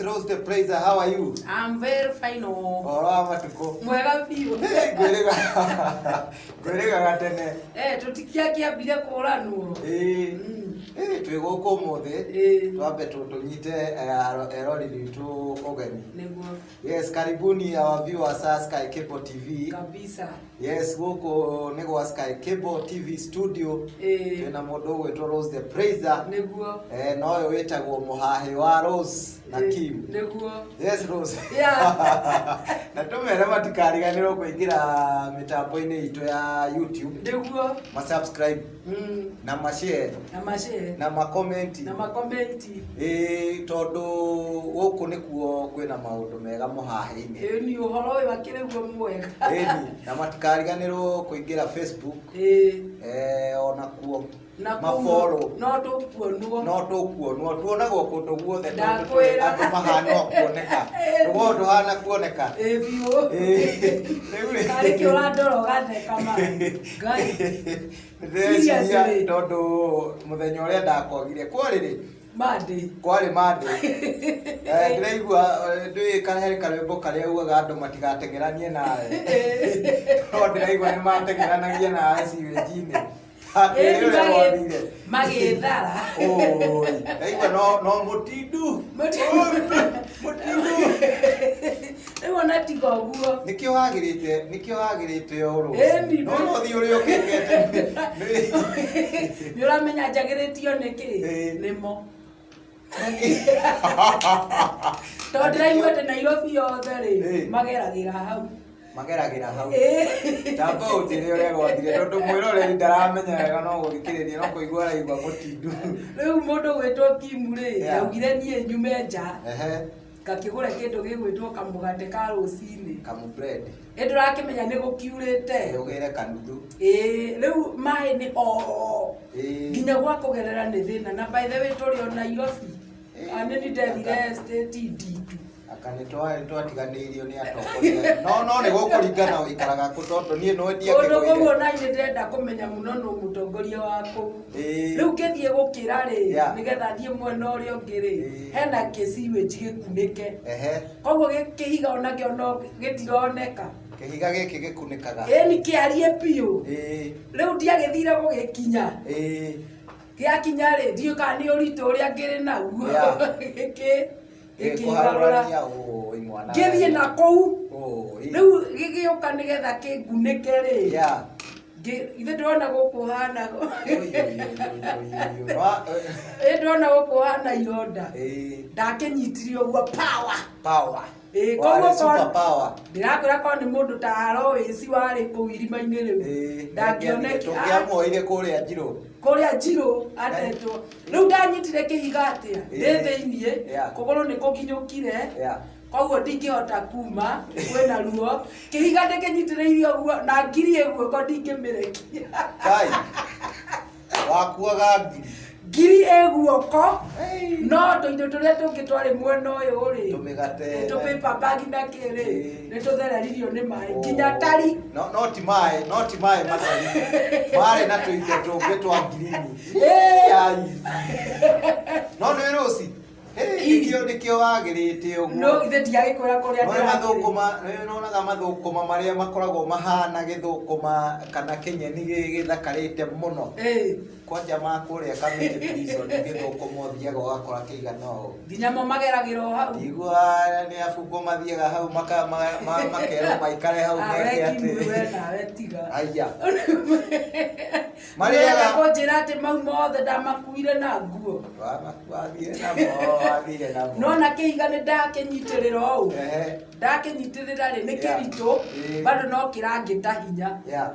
Yes, Rose the Praiser, how are you? I'm very fine. Oh. Ũhoro wa matukũ. Mwega biũ. Ngwĩrĩga ngwĩrĩgaga tene. Eh, tũtikiakĩambire kũranwo. Ĩĩ. Mm. Ĩĩ, twĩ gũkũ ũmũthĩ. Ĩĩ. Twambe tũnyite erori witũ ũgeni. Nĩguo. Yes, karibuni our viewers a Sky Cable TV. Kabisa. Yes, gũkũ nĩ gwa Sky Cable TV studio. Ĩĩ. Twĩna mũndũ ũgwĩtwo Rose the Praiser. Nĩguo. Eh, na ũyũ wĩtagwo mũhahĩ wa Rose na Ĩĩ, Kim. Nĩguo. Yes, Rose. Yeah. Na tũmere matikariganĩrwo kũingĩra mĩtambo-inĩ itũ ya YouTube, Nĩguo. ma subscribe na ma share Na mashare. na ma comment. Na makomenti. Ĩĩ, tondũ gũkũ nĩkuo kwĩna maũndũ mega mũhahĩ-inĩ. Ĩĩ ni ũhoro ũyũ akĩrĩ guo mwega. Ĩni, na matikariganĩrwo kũingĩra Facebook, Ĩĩ. eh, ona kuo Na ma kũu follow. no tũkuonwo. No tũkuonwo, tuonagwo kũndũ guothe tondũ tũrĩ Ndakwĩra. andũ mahana o kuoneka. Tũkoragwo tũhana kuoneka. Ĩĩ biũ. Ĩĩ, rĩu rĩ- Karĩ kĩ ũrandora ũgatheka ma. Ngai. Ndĩreciria Seriously. tondũ mũthenya ũrĩa ndakwagire kwarĩ rĩ Monday. kwarĩ Monday. Eh, ndĩraigua eh, ndũĩ he karwĩmbo karĩa ugaga andũ matigateng'eranie nawe, no ndĩraigua nĩ mateng'eranagia nawe ciwĩnji-inĩ. Ĩĩ, Ũrĩa gwathire. Magĩthara. Oi, ndaigua no mũtindu. Mũtindu. Oi, mũtindu. Rĩu ona tiga ũguo. Nĩkĩo wagĩrĩte, nĩkĩo wagĩrĩte ũũ. Ĩni. No no thiĩ ũrĩa ũkĩngete. Nĩ ũramenya njagĩrĩtio nĩkĩ? Ĩĩ. Nĩmo. Tondũ ndĩraigua atĩ Nairobi yothe rĩ, Ĩĩ. mageragĩra hau. Mageragĩra hau. Ĩĩ. Tamba ũnjĩre ũrĩa gwathire tondũ mwĩroreri ndaramenya wega, no gũthikĩrĩria no kũigua araigua mũtindu. Rĩu mũndũ gwĩtwo Kimu rĩ, Yeah. ndaugire niĩ nyume nja Ehe, ngakĩgũre kĩndũ gĩgwĩtwo kamũgate ka rũcinĩ. Kamu bread. Ĩ ndũrakĩmenya nĩ gũkiurĩte. Ũgĩre kanuthu. Ĩĩ, rĩu maĩ nĩ o Ĩĩ. nginya gwa kũgerera nĩ thĩna, na by the way tũrĩ o Nairobi. Ĩĩ. Kana nĩ ndethire estate ndindu. Aka nĩ twatiganĩirio nĩ atongoria. No nĩ gũkũringana ũikaraga kũ tondũ niĩ no Kũndũ kũu ndiakĩgũire. ona niĩ ndĩrenda kũmenya mũno nũ mũtongoria wa kũu. Ĩĩ. Rĩu ngĩthiĩ gũkĩra rĩ, Yeah. nĩgetha thiĩ mwena ũrĩa ũngĩ rĩ, Ĩĩ. hena kĩciwĩnji gĩkunĩke. Ehe. Koguo kĩhiga onakĩo no gĩtironeka. Kĩhiga gĩkĩ gĩkunĩkaga. Ĩni kĩarie biũ. Ĩĩ. Rĩu ndiagĩthire gũgĩkinya. Ĩĩ. Gĩakinya rĩ, ndiũĩ kana nĩ ũritũ ũrĩa ngĩrĩ naguo. Yeah. Gĩkĩ gĩkĩgarũra. Gĩkũharũrania ũĩ mwana. Ngĩthiĩ na kũu. Ũĩ. Rĩu gĩgĩũka nĩgetha kĩngunĩke rĩ. Yeah. Ithe ndĩrona gũkũ hana. Ũi, ũi, ũi, ũi, ũi, ũi. Ĩ ndĩrona gũkũ hana ironda. Ĩĩ. Ndakĩnyitire ũguo power. Power. Ĩĩ, Warĩ koguo super power. Ndĩrakwĩra korwo nĩ mũndũ ta Alois warĩ kũu irima-inĩ rĩu. Ĩĩ. Ndangĩoneki. Tũngĩamuoire kũrĩa Njirũ. Kũrĩa Njirũ atetwo. Rĩu ndanyitire kĩhiga atĩa? Ndĩ thĩiniĩ, Yeah. kũgũrũ nĩ kũkinyũkire. Yeah. Koguo ndingĩhota kuma, kwĩna ruo. Kĩhiga ndĩkĩnyitĩrĩire ũguo na ngiri ĩ guoko ndingĩmĩrekia. Kai. Wakuaga ngiri. Ngiri ĩ guoko. Hey. No tũindo tũrĩa tũngĩ twarĩ mwena ũyũ rĩ, Tũmĩgate. tũpaper bag na kĩrĩ, Ĩĩ. nĩ tũthereririo nĩ maĩ nginya tari. No ti maĩ, no ti maĩ matheri. Marĩ na tũindo tũngĩ twa ngirini. Ĩĩ. Ai. No nĩ rũci. Hey, nĩkĩo nĩkĩo wagĩrĩte ũguo. No ithe ndiagĩkwĩra kũrĩa Nĩ ndĩrakĩrĩ. mathũkũma, nĩ nonaga mathũkũma marĩa makoragwo mahana gĩthũkũma kana kĩnyeni gĩthakarĩte mũno. Ĩĩ. Kwanja ma kũrĩa Kamiti prison gĩthũkũma ũthiaga ũgakora kĩigana ũũ. Nginya mo mageragĩra o hau. Ndigua nĩ abungwo mathiaga hau makerwo maikare hau Ah, we meke Kimu, we atĩ. nawe tiga. Aya. Marĩaga Marĩaga kũnjĩra atĩ mau mothe ndamakuire na nguo. Wathire namo, wathire namo. Nona kĩhiga nĩ ndakĩnyitĩrĩra ũũ. Ehe. Ndakĩnyitĩrĩra rĩ, nĩ Yeah. kĩritũ, Ĩĩ. bado no kĩrangĩta hinya. Yeah.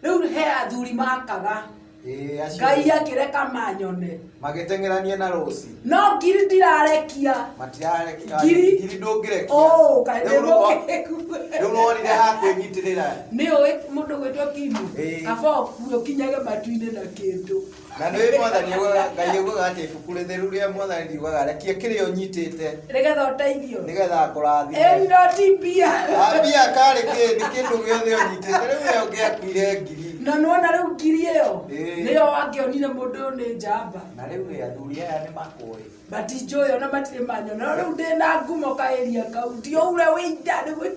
Rĩu he athuri makaga. Ĩĩ, acio. Ngai akĩreka manyone. Magĩteng'erania na rũci. No ngiri ndirarekia. Matirarekia. Ngiri. Ngiri ndũngĩrekia. Ũũ, kaĩ Rĩu ndĩ mũkĩgu. Rĩu nĩwonire ha kwĩnyitĩrĩra. Nĩ ũĩ mũndũ gwĩtwo Kimu? Ĩĩ. Kaba ũkue ũkinyage matu-inĩ na kĩndũ. Na nĩ mwathani augaga, Ngai augaga atĩ ibuku rĩtheru rĩa mwathani riugaga rekia kĩrĩa ũnyitĩte Nĩgetha ũteithio. nĩgetha ngũrathime. Ĩni no ti mbia. Ah, mbia karĩ kĩ nĩ kĩndũ gĩothe ũnyitĩte, rĩu we ũngĩakuire ngiri. Na nĩwona rĩu ngiri ĩyo Ĩĩ. nĩyo Wangĩonire mũndũ ũyũ nĩ njamba. Na rĩu rĩ, athuri aya nĩ makũĩ? Matinjũĩ ona matirĩ manyona, no rĩu ndĩna ngumo kaĩria kau, ndioure wĩinda nĩguo.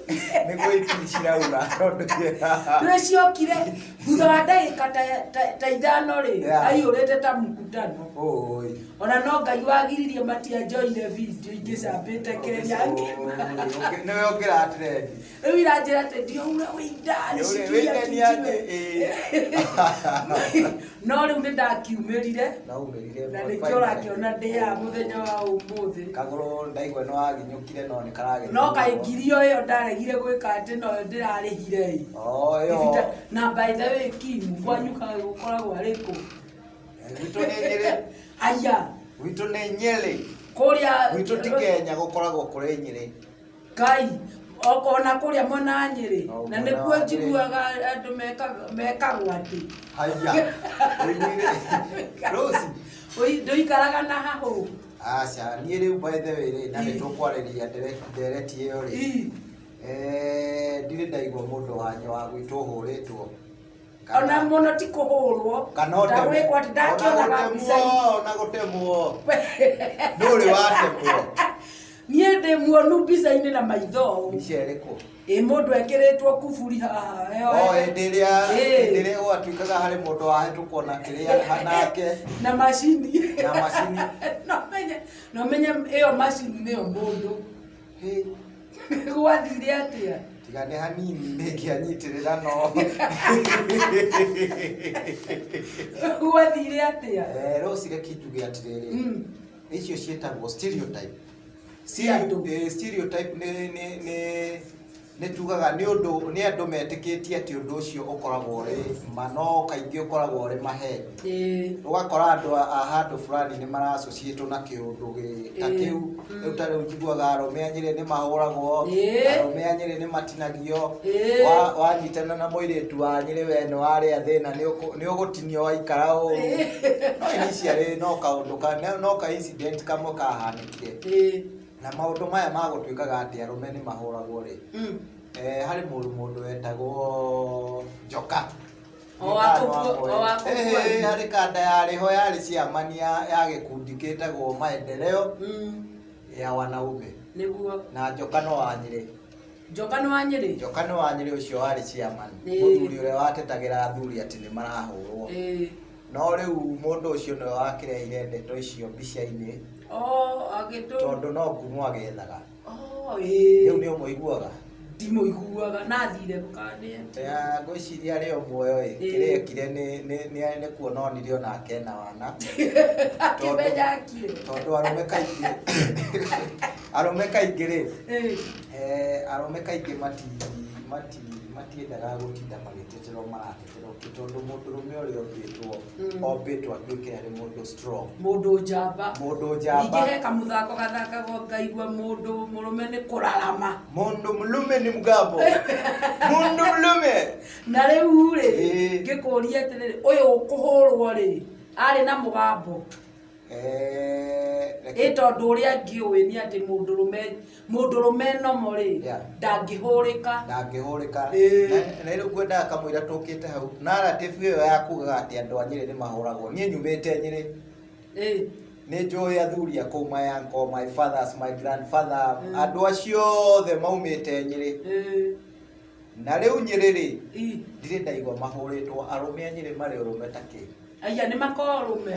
Nĩguo itiri ciraura tondũ Nĩciokire thutha wa ndagĩka ta 5 rĩ, aiyũrĩte ta mkutano. Oi. Ona no Ngai wagiririe matianjoire video ingĩcambĩte Kenya ng'ima. Nĩwe ũngĩra trend. Rĩu iranjĩra atĩ ndioure wĩinda, nĩcikinya Wĩinda nĩ kijiwe. atĩ, No rĩu nĩndakiumĩrire. Naumĩrire. Na nĩkĩo ũrakĩona ndĩ haha mũthenya wa ũmũthĩ. Kagũrũ ndaigua nĩ waginyũkire no nĩ karagĩthĩ. No kaĩ ngirio ĩyo ndaregire gwĩka atĩ noyo ndĩrarĩhire ĩ. Oh, ĩyo. Ibita, na by the way Kimu, kwanyu kaĩ gũkoragwo arĩ kũ? Gwitũ nĩ Nyĩrĩ. Aya. Gwitũ nĩ Nyĩrĩ. Kũrĩa Gwitũ ti Kenya, gũkoragwo kũrĩ Nyĩrĩ. Ngai, ona kũrĩa mwena wa Nyĩrĩ. O, Na mwena nĩkuo wa Nyĩrĩ. njiguaga andũ mekagwo atĩ. Haya. Ũiguire? Rose. Ndũikaraga na hahũ. Aca, niĩ rĩu by the way rĩ, na nĩ tũkwarĩria ndereti ĩyo rĩ. Ndirĩ ndaigua mũndũ wanyu wa gwitũ ũhũrĩtwo. Ona mũno ti kũhũrwo. Kana ũtemwo. Ndagwĩkwo atĩ ndakĩonaga Ona mbica-inĩ. gũtemwo, ona gũtemwo. Ndũrĩ watemwo. Niĩ ndĩ muonu mbica-inĩ na maitho. Mbica ĩrĩkũ? Ĩ mũndũ ekĩrĩtwo kuburi haha, ĩyo O, ĩ- hĩndĩ ĩrĩa, Ĩ. hĩndĩ ĩrĩa gwatuĩkaga harĩ mũndũ wahĩtũkwo na kĩrĩa nake. Na macini. Na macini. No menye ĩyo macini nĩyo mũndũ. Hĩ. Gwathire atĩa? Tiga nĩ hanini nĩngĩanyitĩrĩra no. Gwathire atĩa? Rose reke njuge atĩrĩrĩ. Icio ciĩtagwo stereotype. Cia andũ. Stereotype nĩ tugaga nĩ ũndũ, nĩ andũ metĩkĩtie atĩ ũndũ ũcio ũkoragwo ũrĩ ma, no kaingĩ ũkoragwo ũrĩ maheni. Ũgakora andũ a handũ fulani nĩ marassociatwo na kĩũndũ ta kĩu. Rĩu ta rĩu njiguaga arũme a Nyĩrĩ nĩ mahũragwo, arũme a Nyĩrĩ nĩ matinagio. Wanyitana na mũirĩtu wa Nyĩrĩ we nĩ warĩa thĩna, nĩ ũgũtinio waikara ũũ. No initially no kaũndũ ka, no ka incident kamwe kahanĩkire. Na maũndũ maya ma gũtuĩkaga atĩ arũme nĩ mahũragwo rĩ. Harĩ mũndũ wetagwo Njoka. O wa kũkua, o wa kũkua. Harĩ kanda yarĩ ho yarĩ chairman ya gĩkundi gĩtagwo Maendeleo ya wanaume. Nĩguo. Na Njoka no wa Nyĩrĩ. Njoka nĩ wa Nyĩrĩ? Njoka nĩ wa Nyĩrĩ ũcio warĩ chairman. Mũthuri ũrĩa watetagĩra athuri atĩ nĩ marahũrwo. No rĩu mũndũ ũcio nĩwe wakĩrehire ndeto icio mbica-inĩ. Oh, agĩtũ- Tondũ no ngumo agĩethaga. Oh, ĩĩ. Rĩu nĩ ũmũiguaga? Ndimũiguaga, na athire gũkanĩa. Ya, ngwĩciria arĩ o muoyo ĩ. Kĩrĩa ekire nĩ kuona onire onake ena wana. Akĩmenya akire. Tondũ arũme kaingĩ, arũme kaingĩ rĩ, arũme kaingĩ matiendaga gũtinda magĩteterwo marateterwo kĩ, tondũ mũndũrũme ũrĩa ombĩtwo, ombĩtwo atuĩke arĩ mũndũ strong. Mũndũ njamba. Mũndũ njamba. Ningĩ he kamũthako gathakagwo ngaigua mũndũ mũrũme nĩ kũrarama. Mũndũ mũrũme nĩ mũgambo. Mũndũ mũrũme. Na rĩu rĩ, ngĩkũria atĩrĩrĩ, ũyũ ũkũhũrwo rĩ, arĩ na mũgambo? Reke Ĩ tondũ ũrĩa ngĩũĩ nĩ atĩ mũndũrũme nomo rĩ, ndangĩhũrĩka. Ndangĩhũrĩka. Na rĩu ngwendaga kamũira tũkĩte hau. Narrative ĩyo ya kugaga atĩ andũ a Nyĩrĩ nĩ mahũragwo. Niĩ nyumĩte Nyĩrĩ. Nĩ njũĩ athuri a kũu, my uncle, my fathers, my grandfather, andũ acio othe maumĩte Nyĩrĩ. Na rĩu Nyĩrĩ rĩ, ndirĩ ndaigua mahũrĩtwo, arũme a Nyĩrĩ marĩ ũrũme ta kĩ. Aya nĩ makoragwo ũrũme.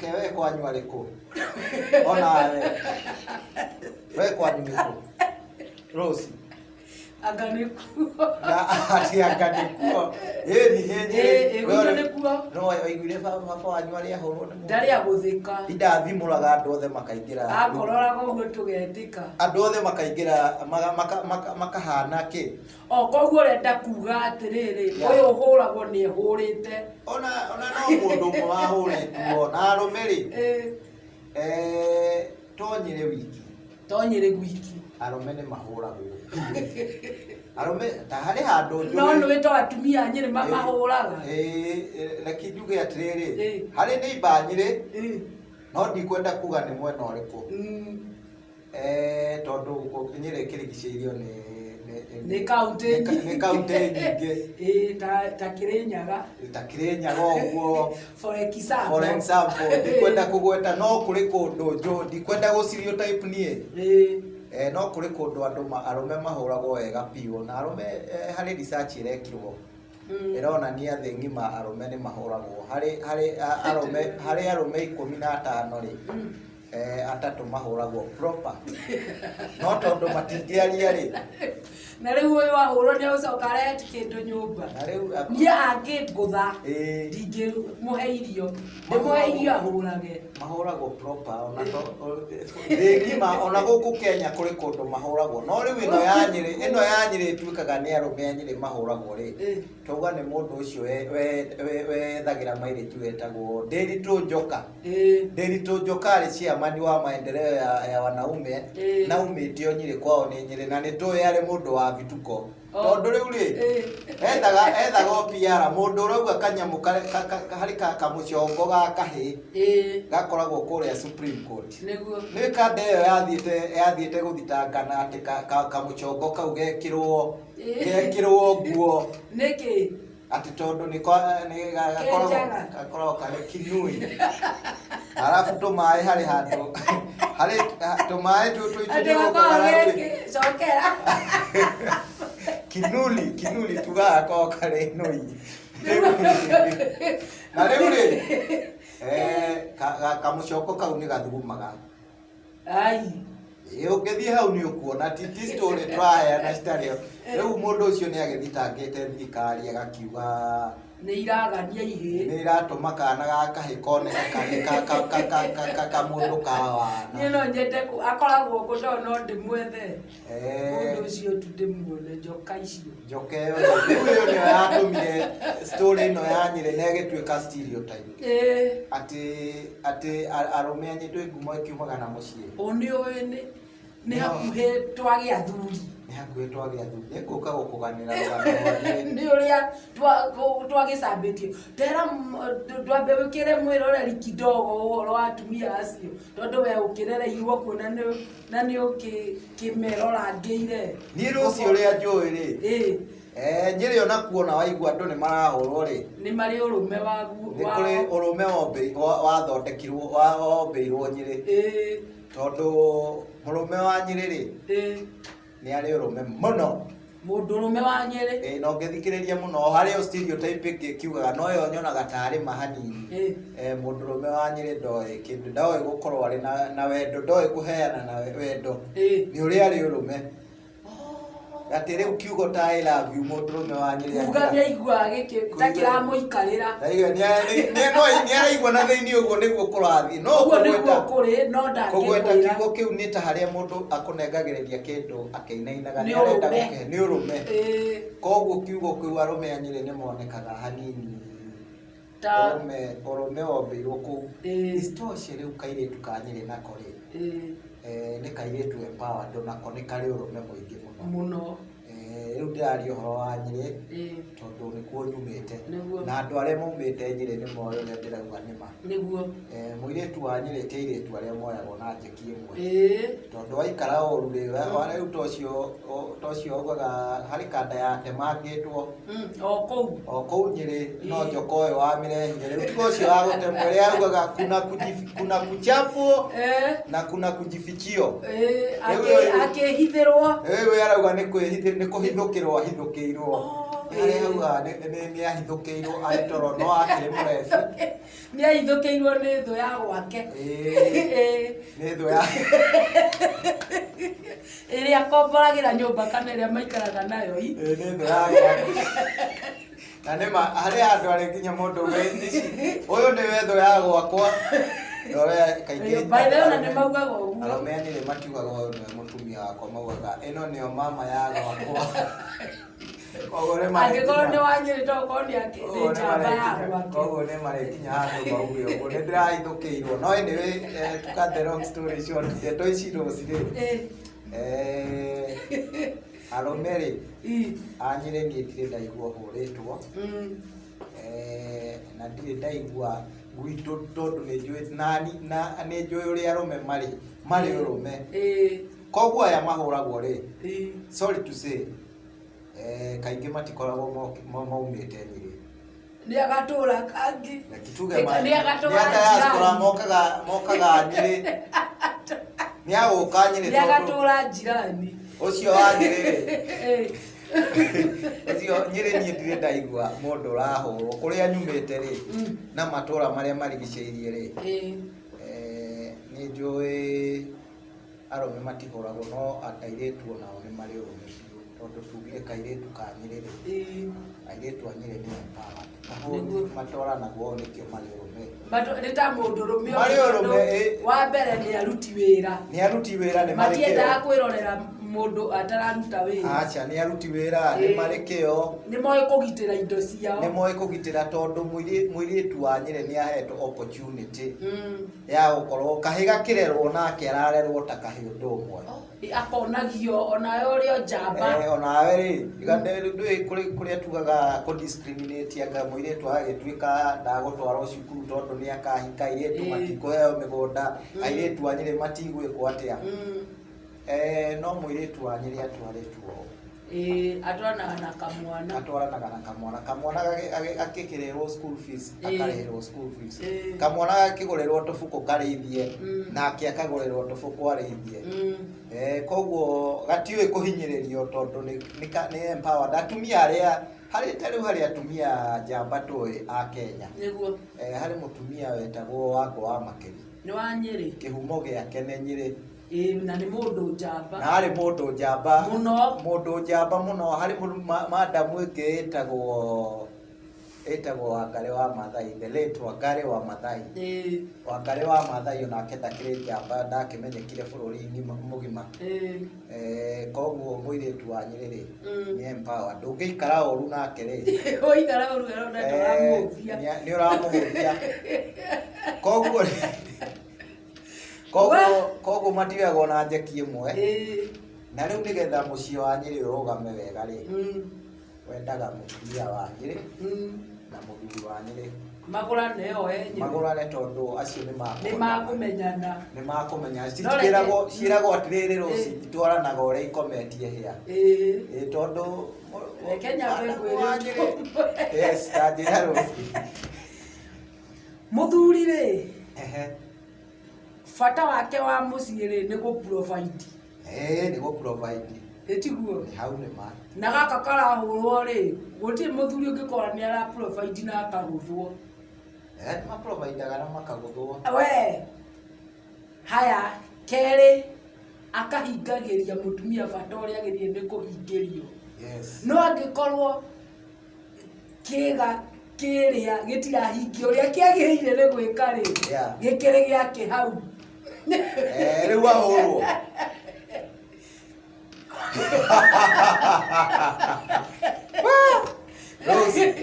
Ke we kwanyu arĩ kũ? Onawe. We kwanyu nĩ kũ? Rose. Anga nĩ kuo. Na atĩ anga nĩ kuo. Ĩni, nĩ Nyĩrĩ. Ĩ, gwitũ nĩ kuo. No waiguire baba wanyu arĩ ahũrwo nĩ mũndũ? Ndarĩ agũthĩka. Indathimũraga andũ othe makaingĩra. Akororaga ũguo tũgetĩka. Andũ othe makaingĩra, makahana kĩ? O, koguo ũrenda kuga atĩrĩrĩ, ũyũ ũhũragwo nĩ ehũrĩte. Ona no mũndũ ũmwe wahũrĩtwo, na arũme rĩ, to Nyĩrĩ wiki. To Nyĩrĩ wiki. Arũme nĩ mahũragwo. Arũme, ta harĩ handũ njũĩ. No nĩ to atumia a Nyĩrĩ mamahũraga. Reke njuge atĩrĩrĩ, harĩ neighbor Nyĩrĩ, no ndikwenda kuga nĩ mwena ũrĩkũ. Tondũ Nyĩrĩ ĩkĩrigicĩirio nĩ Nĩ kaunti nĩ kaunti nyingĩ. Ĩĩ, ta Kĩrĩnyaga. Ta Kĩrĩnyaga ũguo. For example. For example, ndikwenda kũgweta, no kũrĩ kũndũ njũ ndikwenda gũ stereotype niĩ. No kũrĩ kũndũ andũ arũme mahũragwo wega biũ, na arũme, harĩ research ĩrekirwo ĩronania thĩ ng'ima arũme nĩ mahũragwo. Harĩ arũme 15 rĩ, atatũ mahũragwo proper, no tondũ matingĩaria rĩ. Na rĩu ũyũ ahũrwo nĩ agũcoka arehe kĩndũ nyũmba. Na rĩu Niĩ angĩngũtha, ndingĩmũhe irio, ndĩmũhe irio ahũrage. Mahũragwo proper ona thĩ ng'ima, ona gũkũ Kenya kũrĩ kũndũ mahũragwo. No rĩu ĩno ya Nyĩrĩ ĩtuĩkaga nĩ arũme a Nyĩrĩ mahũragwo rĩ, tauga nĩ mũndũ ũcio wethagĩra mairĩtu wetagwo Ndĩritũ Njoka. Ndĩritũ Njoka arĩ chairman wa maendeleo ya wanaume na umĩte o Nyĩrĩ, kwao nĩ Nyĩrĩ, na nĩ tũĩ arĩ mũndũ wa vituko. Tondũ rĩu rĩ, ethaga o PR, mũndũ ũrauga kanyamũ harĩ kamũcongo ga kahĩ gakoragwo kũrĩa Supreme Court. Nĩ kanda ĩyo yathiĩte gũthitangana atĩ kamũcongo kau gekĩrwo nguo. Nĩkĩ? Atĩ tondũ nĩ gakoragwo Kenjaga. Gakoragwo karĩ kinui, arabu tũmaĩ harĩ handũ harĩ tũmaĩ Atĩ gakoragwo geki cokera. Kinuli, kinuli, tugaga gakoragwo karĩ nui. Na rĩu rĩ, kamũcoko kau nĩ gathugumaga. Ai. Ĩ, ũngĩthiĩ hau nĩ ũkuona, ti story tũraheana citarĩ. Rĩu mũndũ ũcio nĩ agĩthitangĩte thirikari agakiuga Nĩ iragania ihĩ. Nĩ iratũma kana ga kahĩ koneka karĩ kamũndũ ka wana. Niĩ no nyende akoragwo kũ no ndĩmwethe mũndũ ũcio tu, ndĩmuone njoka icio. Njoka ĩyo rĩ, rĩu ĩyo nĩyo yatũmire story ĩno ya Nyĩrĩ na ĩgĩtuĩka stereotype atĩ arũme a Nyĩrĩ ngumo ĩkiumaga na mũciĩ. O nĩ ũĩ nĩ hakuhĩ twagĩa athuri. Nĩ hakuhĩ twagĩa athuri, nĩ ngũka gũkũganĩra rũgano rwa Nyĩrĩ. Nĩ ũrĩa twagĩcambĩtio ndera. Ndwambe wĩkĩre mwĩroreri kidogo ũhoro wa atumia acio, tondũ we ũkĩrereirwo kuo na nĩ ũkĩmerorangĩire. Niĩ rũciũ ũrĩa njũĩ rĩ, Nyĩrĩ ona kuona waigua andũ nĩ marahũrwo rĩ, Nĩ marĩ ũrũme waguo. Nĩ kũrĩ ũrũme wathondekirwo, wombĩirwo Nyĩrĩ, tondũ mũrũme wa Nyĩrĩ rĩ, nĩ arĩ ũrũme mũno. Mũndũrũme wa Nyĩrĩ. Ĩĩ, na ũngĩthikĩrĩria mũno harĩ o stereotype ĩngĩ ĩkiugaga, no yo nyonaga tarĩ ma hanini. Mũndũrũme wa Nyĩrĩ ndoĩ kĩndũ, ndoĩ gũkorwo arĩ na wendo, ndoĩ kũheana na wendo. Nĩ ũrĩa arĩ ũrũme, atĩ rĩu kiugo ta "I love you", mũndũrũme wa Nyĩrĩ Kuga nĩ aiguaga gĩkĩ ta kĩramũikarĩra. Ndaigua nĩ araigua na thĩinĩ ũguo nĩguo kũrathiĩ, no Ũguo nĩguo kũrĩ, no kũgweta ndangĩkwĩra. Kiugo kĩu nĩ ta harĩa mũndũ akũnengagĩrĩria kĩndũ akĩinainaga. Nĩ Nĩ arenda ũrũme. gũkĩhe, nĩ ũrũme. Koguo kiugo kĩu arũme a Nyĩrĩ nĩ monekaga hanini. Ta Ũrũme wombĩirwo kũu. Isitoshe rĩu kairĩtu ka Nyĩrĩ nako rĩ, nĩ kairĩtu empowered, nako nĩ karĩ ũrũme mũingĩ mũno. Mũno. Rĩu ndĩraria ũhoro wa Nyĩrĩ tondũ nĩkuo nyumĩte, na andũ arĩa maumĩte Nyĩrĩ nĩ moĩ ũrĩa ndĩrauga nĩ ma. Mũirĩtu wa Nyĩrĩ ti airĩtu arĩa moyagwo na njeki ĩmwe, tondũ waikara ũru rĩ, rĩu ta ũcio augaga harĩ kanda yatemangĩtwo. O kũu. O kũu Nyĩrĩ, no njoka ũyũ wamĩrehire rĩu, tiga ũcio wa gũtemwo ĩrĩa augaga kuna kuchapwo na kuna kujifichio. Akĩhithĩrwo. Rĩu arauga nĩ kũhithũkĩrwo ahithũkĩirwo. Oh, Harĩa augaga nĩ ahithũkĩirwo arĩ toro, no akĩrĩ mũrebi. Nĩ ahithũkĩirwo nĩ thũ ya gwake. Nĩ thũ ya Ĩrĩa akomboragĩra nyũmba kana ĩrĩa maikaraga nayo i. Ĩĩ, nĩ thũ ya gwake, na nĩ ma harĩ andũ arĩ nginya mũndũ uge ici ũyũ nĩwe thũ ya gwakwa. Ndore kaingĩ By the way, ona nĩ maugaga ũguo. Arũme a Nyĩrĩ matiugaga ũyũ nĩwe mũtumia wakwa, maugaga ĩno nĩyo mama ya gwakwa. Koguo nĩ Angĩkorwo nĩ marĩkinya wa Nyĩrĩ, to ũkorwo nĩ koguo nĩ nĩ njamba ya gwake. Koguo nĩ marĩkinya handũ mauge ũguo nĩ ndĩrahithũkĩirwo. No anyway, to cut the long story short, ndeto ici rũci rĩ, arũme rĩ a Nyĩrĩ, niĩ ndirĩ ndaigua hũrĩtwo, na ndirĩ ndaigua gwitũ, tondũ nĩ njũĩ nani na nĩ njũĩ ũrĩa arũme marĩ ũrũme. Koguo aya mahũragwo rĩ, sorry to say, Kaingĩ matikoragwo maumĩte Nyĩrĩ. Nĩ agatũra kangĩ. Reke tuge Nĩ agatũra nĩ a diaspora njirani. mokaga Nyĩrĩ. Nĩ agũka Nyĩrĩ Nĩ tondũ agatũra njirani. Ũcio wa Nyĩrĩ rĩ, ũcio Nyĩrĩ niĩ ndirĩ ndaigua mũndũ ũrahũrwo. Kũrĩa nyumĩte rĩ, na matũra marĩa marigicĩirie rĩ, nĩ njũĩ arũme matihũragwo no airĩtu onao nĩ marĩ ũrũme biũ tondũ tugire kairĩtu ka Nyĩrĩ rĩ, airĩtu a Nyĩrĩ nĩ empowered. Kahũni matwaranagwo ũũ nĩkĩo marĩ ũrũme. Nĩ ta mũndũrũme Marĩ ũngĩ ũrũme, tondũ ĩ. wa mbere nĩ aruti wĩra. Nĩ aruti wĩra nĩ marĩ kĩo. Matiendaga kwĩrorera mũndũ atararuta wĩra. Aca, nĩ aruti wĩra, nĩ marĩ kĩo. Nĩ moĩ kũgitĩra indo ciao. Nĩ moĩ kũgitĩra tondũ mũirĩtu wa Nyĩrĩ nĩ ahetwo opportunity ya gũkorwo kahĩ gakĩrerwo nake ararerwo ta kahĩ ũndũ ũmwe. Oh, akonagio onawe ũrĩ o njamba. Onawe rĩ, ndũĩ kũrĩa tugaga kũ discriminate anga mũirĩtu agagĩtuĩka ndagũtwarwo cukuru tondũ nĩ akahika, airĩtu matikũheo mĩgũnda, airĩtu a Nyĩrĩ matigwĩkwo atĩa. No mũirĩtu wa Nyĩrĩ atwarĩtwo. Atwaranaga na kamwana. Atwaranaga na kamwana. Kamwana akĩkĩrĩrwo school fees, akarĩhĩrwo school fees. Kamwana gakĩgũrĩrwo tũbũkũ karĩithie, nake akagũrĩrwo tũbũkũ arĩithie. Koguo gatiũĩ kũhinyĩrĩrio tondũ nĩ empowered. Atumia arĩa, harĩ ta rĩu harĩ atumia njamba tũĩ a Kenya. Harĩ mũtumia wetagwo Wangũ wa Makeri. Nĩ wa Nyĩrĩ. Kĩhumo gĩake nĩ Nyĩrĩ. Na nĩ mũndũ njamba. Na arĩ mũndũ njamba. Mũno. Mũndũ njamba mũno. Harĩ madamu ĩngĩ ĩtagwo Wangarĩ wa Maathai, the late Wangarĩ wa Maathai. Wangarĩ wa Maathai onake ndakĩrĩ njamba, ndakĩmenyekire bũrũri mũgima. Koguo mũirĩtu wa Nyĩrĩ rĩ, nĩ empowered. Ndũngĩikara ũru nake rĩ. Ũikara ũru wega ũrenda ũramũhũthia. Nĩ ũramũhũthia. Koguo koguo matioyagwo na njeki ĩmwe. Na rĩu nĩgetha mũciĩ wa Nyĩrĩ ũrũgame wega rĩ, wendaga mũtumia wa Nyĩrĩ na mũthuri wa Nyĩrĩ. Magũrane o enyewe. Magũrane tondũ acio nĩ makũmenyana. Nĩ makũmenyana. Nĩ makũmenyana. No reke- Ciĩragwo atĩrĩrĩ rũci, itwaranaga ũrĩa ikometie hĩa. Tondũ Reke nyambe wa ngwĩre Nyĩrĩ. Yes, ta njĩra rũci. Mũthuri rĩ, bata wake wa mũciĩ rĩ nĩ gũ provide. Nĩ gũ provide. Ĩtiguo? Nĩ hau nĩ ma. Na gaka karahũrwo rĩ, gũtirĩ mũthuri ũngĩkorwo nĩ ara provide na akagũthwo. Nĩ ma providaga na makagũthwo. We. Haya, kerĩ akahingagĩria mũtumia bata ũrĩa agĩrĩire nĩ kũhingĩrio. No angĩkorwo kĩga kĩrĩa gĩtirahingio ũrĩa kĩagĩrĩire nĩ gwĩka rĩ, gĩkĩrĩ gĩake hau. Rĩu ahũrwo. Rose,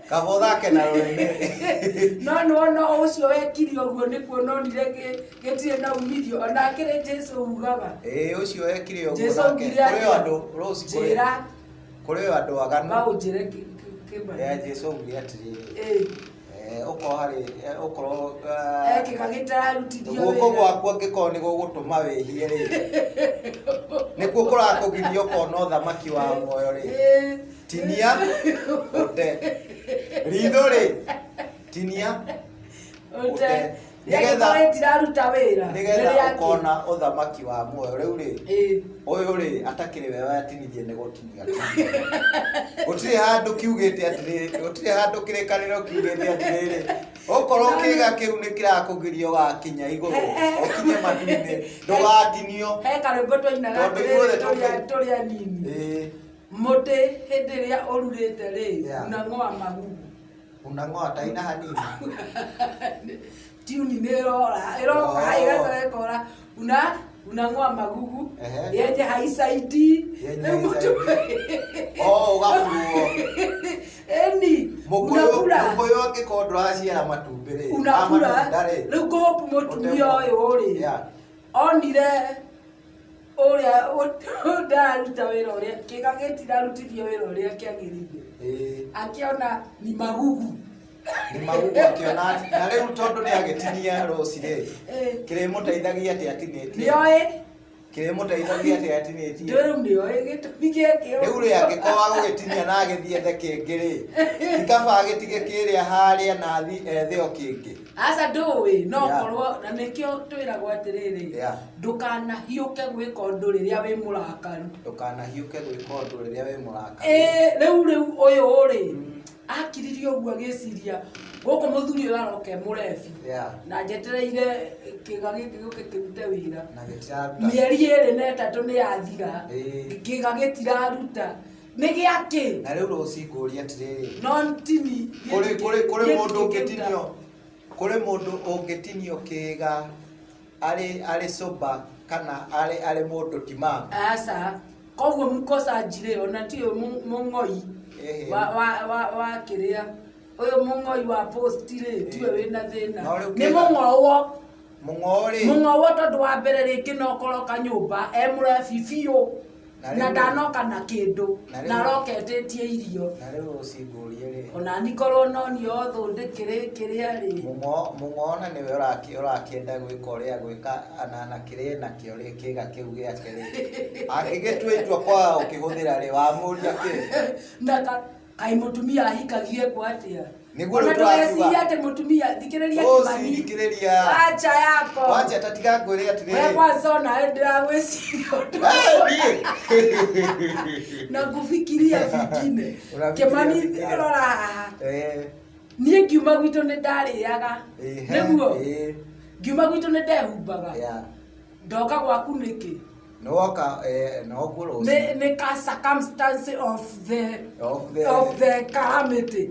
kaba ũthake na rũrĩmĩ. No nĩwona ũcio wekire ũguo nĩkuo nonire gĩtirĩ na umithio, ona akĩrĩ Jesũ ugaga. Ũcio wekire ũguo Jesũ nake. augire Kũrĩ o atĩa? andũ, Rose, Njĩra. kũrĩ o andũ aganu. No ũnjĩre kĩmani. Jesũ augire atĩrĩrĩ. Ũkorwo harĩ, ũkorwo, Kĩga gĩtararutithio guoko wĩra. gwaku angĩkorwo nĩ gũgũtũma wĩhie rĩ, nĩkuo kũrakũgiria ũkona ũthamaki wa muoyo rĩ. Tinia, ũte. Ritho rĩ, tinia, Ũte. ũte. Nĩgetha rĩtiraruta wĩra. Nĩgetha Rĩrĩa ũkona ũthamaki wa muoyo. Rĩu rĩ, ũyũ rĩ, atakĩrĩ we watinirie nĩ gũtinia. Gũtirĩ handũ kiugĩte atĩrĩrĩ, gũtirĩ handũ kĩrĩkanĩro kiugĩte atĩrĩrĩ, okorwo kĩga kĩu nĩ kĩrakũgiria ũgakinya igũrũ, ũkinye matu-inĩ, ndũgatinio. He karwĩmbo twainaga Tondũ atĩrĩrĩ, ithuothe tũngĩ- tũrĩ anini. Mũtĩ hĩndĩ ĩrĩa ũrurĩte rĩ, unang'oa magugu. Unang'oa ta ina hanini. Tuni nĩ ĩrora, ĩroka, ĩgacoka ĩkora. Unang'oa magugu. Yenye haisaidi. Yenye Rĩu mũtĩ haisaidi. Oh, ũgaburuo. Eni, unakula. Mũkũyũ angĩkorwo ndũraciara matumbĩ rĩ, Unakula. matunda rĩ. Rĩu ngũhopu mũtumia Ũtemo. ũyũ rĩ, onire ũrĩa ndararuta wĩra ũrĩa, kĩga gĩtirarutithio wĩra ũrĩa kĩagĩrĩire. Akĩona ni magugu. Ni magugu akĩona atĩ, na rĩu tondũ nĩ agĩtinia rũci rĩ, kĩrĩmũteithagia atĩ atinĩtie. Nĩoĩ? Kĩrĩmũteithagia atĩa atinĩtie? Ndũĩ rĩu nĩoĩ gĩtũmi gĩake. Rĩu rĩ, angĩkorwo agũgĩtinia na agĩthiĩ ethe kĩngĩ rĩ, ti kaba agĩtige kĩrĩa harĩa na athi ethe o kĩngĩ? Aca, ndũĩ no korwo na nĩkĩo twĩragwo atĩrĩrĩ, ndũkanahiũke gwĩka ũndũ rĩrĩa wĩ mũrakaru. Ndũkanahiũke gwĩka ũndũ rĩrĩa wĩ mũrakaru. Ĩĩ, rĩu ũyũ rĩ, akiririe ũguo agĩciria gũkũ mũthuri ũyũ aroka e mũrebi na njetereire kĩga gĩkĩ gĩũke kĩrute wĩra. Na gĩtiraruta. Mĩeri 2 na 3 nĩ yathira, kĩga gĩtiraruta, nĩ gĩakĩ? Na rĩu rũci ngũria atĩrĩrĩ, no tini. Kũrĩ mũndũ ũngĩtinio, kũrĩ mũndũ ũngĩtinio kĩga arĩ sober kana arĩ mũndũ timamu? Aca, koguo mkosaji rĩ, ona ti ũyũ mũng'oi wa kĩrĩa, ũyũ mũng'oi wa post rĩ, tiwe wĩna thĩna. No rĩu nĩ mũng'owo. Mũng'o rĩ. Mũng'owo, tondũ wa mbere rĩngĩ no koroka nyũmba e mũrebi biũ Na na ndanoka na kĩndũ Na rĩu- na aroka etĩtie irio. Na rĩu rũci ngũrie rĩ, ona ni korwo no nio thũ ndĩkĩrĩ kĩrĩa rĩ. Mũng'o ona nĩwe ũrakĩenda gwĩka ũrĩa gwĩka na kĩrĩa nakĩo rĩ, kĩga kĩu gĩake rĩ, angĩgĩtua itua kwaga gũkĩhũthĩra rĩ, wamũria kĩ? Na kaĩ mũtumia ahikagie kwa atĩa? Nĩguo Ona rĩu tũrakiuga. ndũgecirie atĩ mũtumia, thikĩrĩria. Rũci, Kĩmani. Thikĩrĩria. Acha yako. Wacha, tatiga ngwĩre we atĩrĩrĩ. Kwanza onawe ndĩragwĩciria ũndũ Eh, niĩ. na kufikiria vingine. Ũrafikiria Kĩmani, vingine. rora haha. Niĩ ngiuma gwitũ nĩ ndarĩaga, nĩguo ngiuma gwitũ nĩ ndehumbaga. Ndoka gwaku nĩkĩ? Nĩwoka noguo rũci. Nĩ ka circumstance of the Of the of the calamity.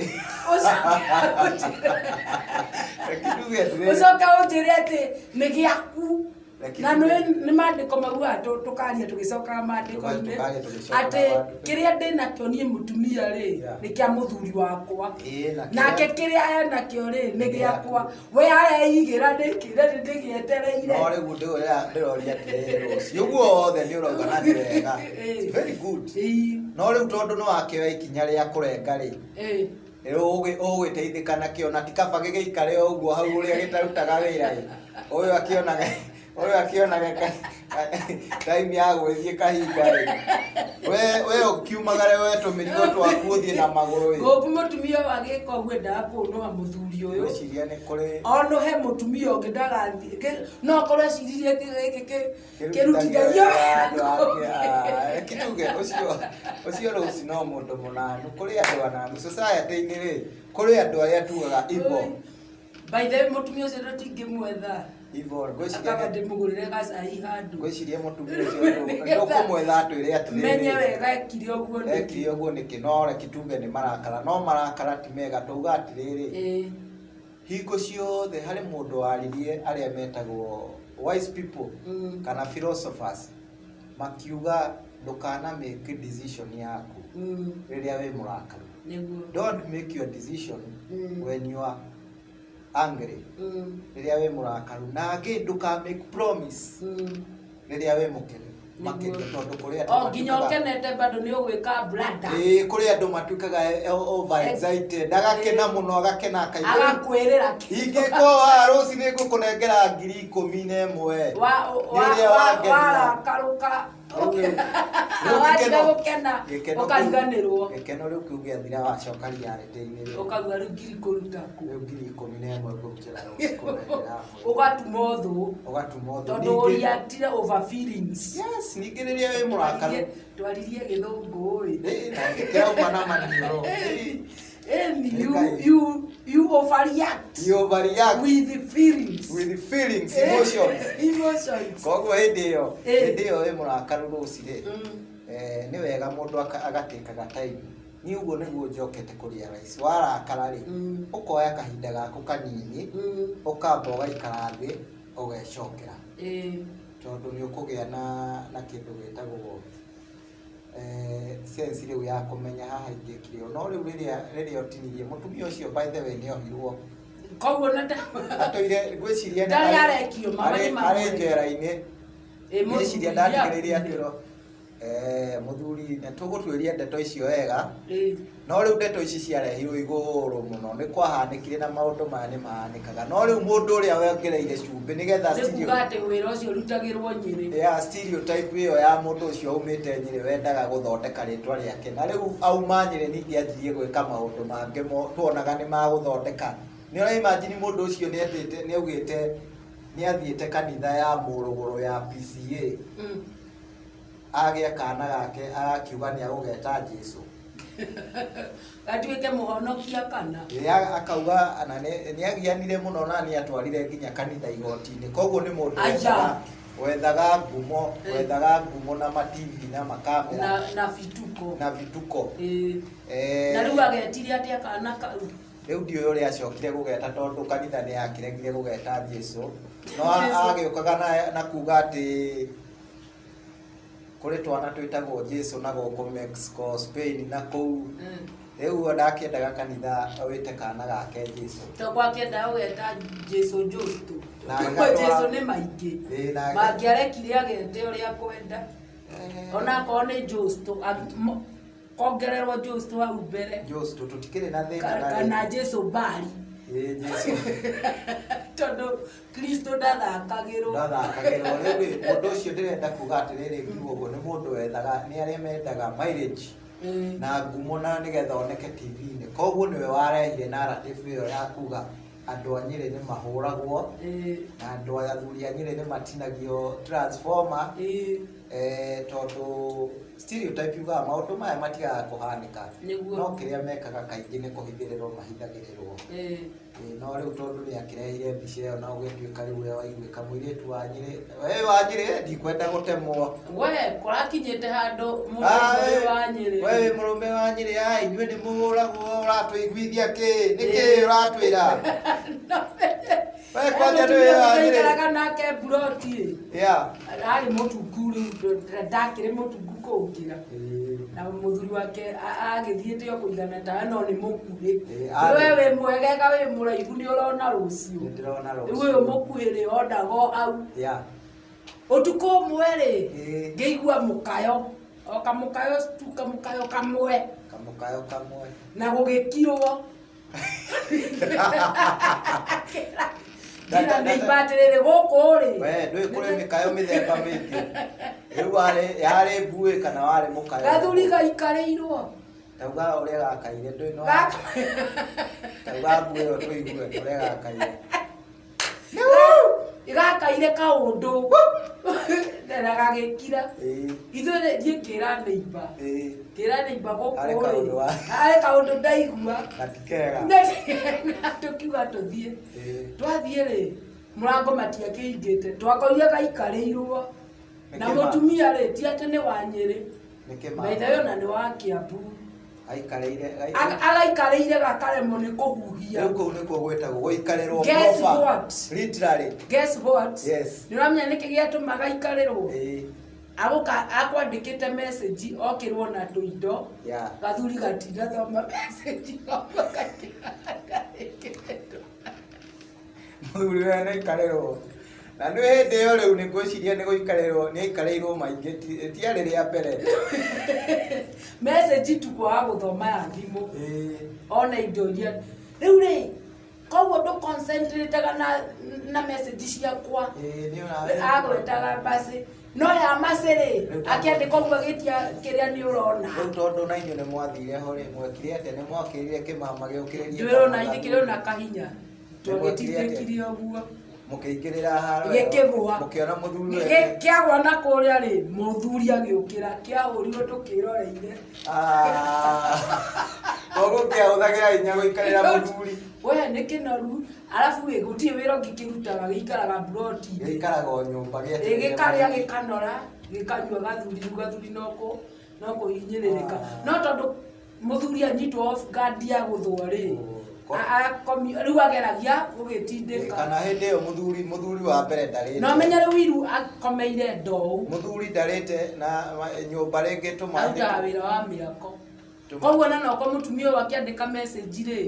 Reke tuge atĩrĩrĩ. Ũcoke ũnjĩre atĩ nĩ gĩaku. Reke Na tuge. nĩ maandĩko maugaga tũkaria tũgĩcokaga maandĩko-inĩ Tũkaria tũgĩcokaga atĩ maandĩko. kĩrĩa ndĩ nakĩo niĩ mũtumia rĩ, nĩ kĩa mũthuri wakwa. Ĩĩ, na nake kĩrĩa enakĩo rĩ, nĩ gĩakwa. We areigĩra nĩkĩ na nĩ ndĩgĩetereire? No rĩu ndĩroria atĩrĩrĩ, rũci, ũguo wothe nĩ ũrauga na nĩ wega. It's very good. No rĩu tondũ nĩ wakĩoya ikinya rĩa kũrenga rĩ, rĩu ũgũgĩteithĩka nakĩo, na ti kaba gĩgĩikare o ũguo hau ũrĩa gĩtarutaga wĩra ĩ, ũyũ akĩonaga time ya gũgĩthiĩ kahinda rĩ, we ũkiumagare we tũmĩrigo twaku ũthiĩ na magũrũ ĩ. Gũkũ mũtumia ũyũ agĩka ũguo endaga kũnũha mũthuri ũyũ. Ngwĩciria nĩ kũrĩ Onũhe mũtumia ũngĩ ndagathiĩ no akorwo eciririe gĩkĩ kĩrutithagia. Reke tuge ũcio rũci no mũndũ mũnanu. Kũrĩ andũ ananu society-inĩ rĩ, kũrĩ andũ arĩa tugaga ivo. By the way, mũtumia ũcio tũtingĩmwetha. Ivo ngwĩciria Akaba ndĩmũgũrĩre gacai handũ. Ngwĩciria mũtumia ũcio ndũkũmwetha atwĩre menye atĩrĩrĩ, wega ekire ũguo nĩkĩ. Ekire ũguo nĩkĩ. No reke tuge nĩ marakara, no marakara ti mega. Tauga atĩrĩrĩ, hingo ciothe harĩ mũndũ waririe, arĩa metagwo wise people kana philosophers, makiuga ndũkana make decision yaku rĩrĩa wĩ mũrakaru. Don't make your decision when you are angry, rĩrĩa wĩ mũrakaru. Na angĩ, ndũka make promise rĩrĩa wĩ mũkenu makĩria, tondũ kũrĩ andũ O nginya ũkenete bado nĩ ũgwĩka blada. Ĩĩ, kũrĩ andũ matuĩkaga over excited, agakena mũno, agakena akaigua agakwĩrĩra kĩ ingĩkorwo wa rũci nĩ ngũkũnengera 11,000. Wa Nĩ ũrĩa wangenia. Warakarũka Rĩu watiga gũkena, gĩkeno ũkariganĩrwo. Gĩkeno rĩu kĩu gĩathira, wacoka reality-inĩ rĩ, ũkauga rĩu ngiri kũruta kũ? Rĩu 11,000 ngũrutĩra rũci kũnengera? Ũgatuma ũthũ. Ũgatuma ũthũ. Tondũ ũriatire over feelings. Yes, ningĩ rĩrĩa wĩ mũrakaru. Twaririe gĩthũngũ ĩ. Ĩ, na kĩrauma na maniũrũ. Ĩ, Ĩni, you, Nĩkai. you overreact you overreact with the feelings. With feelings, emotions. Emotions. Koguo hĩndĩ ĩyo, hĩndĩ ĩyo wĩ mũrakaru rũci rĩ, nĩ wega mũndũ agatĩkaga time. Niĩ ũguo nĩguo njokete kũrĩa rais warakara rĩ, ũkoya kahinda gaku kanini, ũkamba ũgaikara thĩ, ũgecokera, tondũ nĩ ũkũgĩa na kĩndũ gĩtagwo sense rĩu ya kũmenya haha ingĩkire ũũ. No rĩu rĩrĩa ũtinirie mũtumia ũcio, by the way, nĩ ohirwo. Koguo na atũire ngwĩciria Ndarĩ arekio, mama nĩ arĩ mamũrekia. njera-inĩ. Ĩ, ngwĩciria mũthuri ndatigĩrĩire nĩakuire. atwĩrwo. Mũthuri nĩ tũgũtuĩria ndeto icio wega. Ĩĩ. No rĩu ndeto ici ciarehirwo igũrũ mũno, nĩ kwahanĩkire na maũndũ maya nĩ mahanĩkaga. No rĩu mũndũ ũrĩa wongereire cumbĩ nĩgetha Nĩ kuga atĩ wĩra ũcio ũrutagĩrwo Nyĩrĩ. Ya stereotype ĩyo ya mũndũ ũcio aumĩte Nyĩrĩ wendaga gũthondeka rĩtwa rĩake. Na rĩu auma Nyĩrĩ ningĩ anjirie gwĩka maũndũ mangĩ tuonaga nĩ magũthondeka. Nĩ ũra imagine mũndũ ũcio nĩ etĩte, nĩ augĩte nĩ athiĩte kanitha ya mũrũgũrũ ya PCA. Agĩa kana gake arakiuga nĩ agũgeta Jesu. Gatuĩke mũhonokia kana? Ĩĩ, akauga na nĩ agianire mũno na nĩ atwarire nginya kanitha igoti-inĩ. Koguo nĩ mũndũ Aya. wethaga ngumo, Eh. wethaga ngumo na ma TV na makamera. Na vituko. Na vituko. Ĩĩ. Na rĩu agetire atĩa kana kau? Rĩu ndiũĩ ũrĩa acokire gũgeta tondũ kanitha nĩ yakĩregire gũgeta Jesu. No Jesu. agĩũkaga na kuga atĩ kũrĩ twana twĩtagwo Jesu na gũkũ Mexico, Spain na kũu. Rĩu ndakĩendaga kanitha wĩte kana gake Jesu. To gwakĩendaga gũgeta Jesu Justo. Na Tondũ agĩgatwara- Jesu nĩ maingĩ. Ĩĩ, na agĩ- Mangĩarekire agete ũrĩa akwenda. Ona akorwo nĩ Justo, kongererwo Justo hau mbere. Justo, tũtikĩrĩ na thĩna na Kana rĩu. Jesu Bari. Ĩĩ, Jesu. Tondũ Kristo ndathakagĩrwo. Ndathakagĩrwo. Rĩu rĩ, mũndũ ũcio ndĩrenda kuga atĩrĩrĩ, ngiuga ũguo nĩ mũndũ wethaga, nĩ arĩa mendaga mileage na ngumo na nĩgetha oneke T V-inĩ. Koguo nĩwe warehire narrative ĩyo ya kuga andũ a Nyĩrĩ nĩ mahũragwo, na andũ a athuri a Nyĩrĩ nĩ matinagio transformer. Tondũ stereotype yugaga maũndũ maya matigaga kũhanĩka. Nĩguo. No kĩrĩa mekaga kaingĩ nĩ kũhithĩrĩrwo mahithagĩrĩrwo. No rĩu tondũ nĩ akĩrehire mbica ĩyo na ũgĩtuĩka rĩu we waiguĩka mũirĩtu wa Nyĩrĩ, we wa Nyĩrĩ, ndikwenda gũtemwo. We, kũrakinyĩte handũ mũndũ Ah, ũyũ wa Nyĩrĩ. We wĩ mũrũme wa Nyĩrĩ, ai, inyuĩ nĩ mũhũragwo, ũratũiguithia kĩ? Nĩ kĩ ũratwĩra? We kwanja nĩ wĩ wa Nyĩrĩ. Ndaikaraga nake mburoti. Yeah. Arĩ mũtungu rĩu, ndakĩrĩ mũtungu kũngĩra. Na mũthuri wake agĩthiĩte o kũigana tawe no nĩ mũkuhĩ. Arĩ. We wĩ mwegega, wĩ mũraihu, nĩ ũrona rũciũ. Nĩ ndĩrona rũciũ. Rĩu ũyũ mũkuhĩ rĩ, onaga o hau. Yeah. Ũtukũ ũmwe rĩ, ngĩigua mũkayo. O kamũkayo tu, kamũkayo kamwe. Kamũkayo kamwe. Na gũgĩkirwo. Ndira nĩ ibatĩrĩrĩ gũkũ rĩ. We, ndũĩ kũrĩ mĩkayo mĩthemba mĩingĩ. Rĩu yarĩ mbuĩ kana warĩ mũkayo? Gathuri gaikarĩirwo. Tauga ũrĩa gakaire, ndũĩ no Tauga mbuĩ ĩyo tũigue ũrĩa gakaire. Gakaire kaũndũ. Na gagĩkira. Ithuĩ rĩ, niĩ ngĩra neighbor. Ngĩra neighbor gũkũ Harĩ rĩ. kaũndũ wa- Harĩ kaũndũ ndaigua. Na ti kega. Na tũkiuga tũthiĩ. Twathiĩ rĩ, mũrango matiakĩhingĩte. Twakorire gaikarĩirwo. Na Nĩkĩ ma- mũtumia rĩ, ti atĩ nĩ wa Nyĩrĩ. Nĩkĩ ma- By the way, ona nĩ wa Kiambu. Aikarĩire, Agaikarĩire gakaremwo nĩ kũhuhia. Rĩu kũu nĩkuo gwĩtagwo gũikarĩrwo Guess proper. what? Literally. Guess what? Yes. Nĩ ũramenya nĩkĩ gĩatũma gaikarĩrwo? Agũka akwandĩkĩte message okĩrwo na tũindo. Yeah. Gathuri gatinathoma message koguo gakĩandĩkĩtwo. Mũthuri we nĩ aikarĩrwo. Na nĩ hĩndĩ ĩyo rĩu nĩ ngwĩciria nĩ gũikarĩrwo, nĩ aikarĩirwo maingĩ, ti arĩ rĩa mbere. Message tu kwaga gũthoma ya thimũ. Ona indo iria. Rĩu rĩ, koguo ndũ concentrate-aga na message ciakwa. Nĩ ũra- Agwetaga basi. No ya macĩ rĩ, Rĩu tondũ- akĩandĩka ũguo agĩtia kĩrĩa nĩ ũrona. Rĩu tondũ na inyuĩ nĩ mwathire ho rĩ, mwekire atĩa? Nĩ mwakĩrire kĩmama gĩũkĩrĩrie Ndwĩrwo na kamũtha? ithe kĩrĩ ona kahinya. Nĩ mwekire atĩa? Twagĩtindĩkire ũguo. Mũkĩingĩrĩra haro Gĩkĩgũa. Mũkĩona mũthuri wene. Kĩagũa na kũrĩa rĩ, mũthuri agĩũkĩra, kĩahũrirwo tũkĩroreire. Koguo kĩahũthagĩra hinya gũikarĩra mũthuri. We nĩ kĩnoru, arabu ĩ, gũtirĩ wĩra ũngĩ kĩrutaga, gĩikaraga mburoti-inĩ. Gĩikaraga o nyũmba gĩetereire Ĩ, gĩkarĩa, mũthuri. gĩkanora, gĩkanyua gathuri, rĩu gathuri no kũhinyĩrĩrĩka. No tondũ mũthuri anyitwo off guard ya gũthwo rĩ, rĩu ageragia gũgĩtindĩka. Kana hĩndĩ ĩyo mũthuri wa mbere ndarĩte. No menye rĩu Wiru akomeire ndou. Mũthuri ndarĩte na nyũmba rĩngĩ tũmaĩ. Arutaga wĩra wa mĩako. Tũma- Koguo na noko mũtumia ũyũ akĩandĩka message rĩ,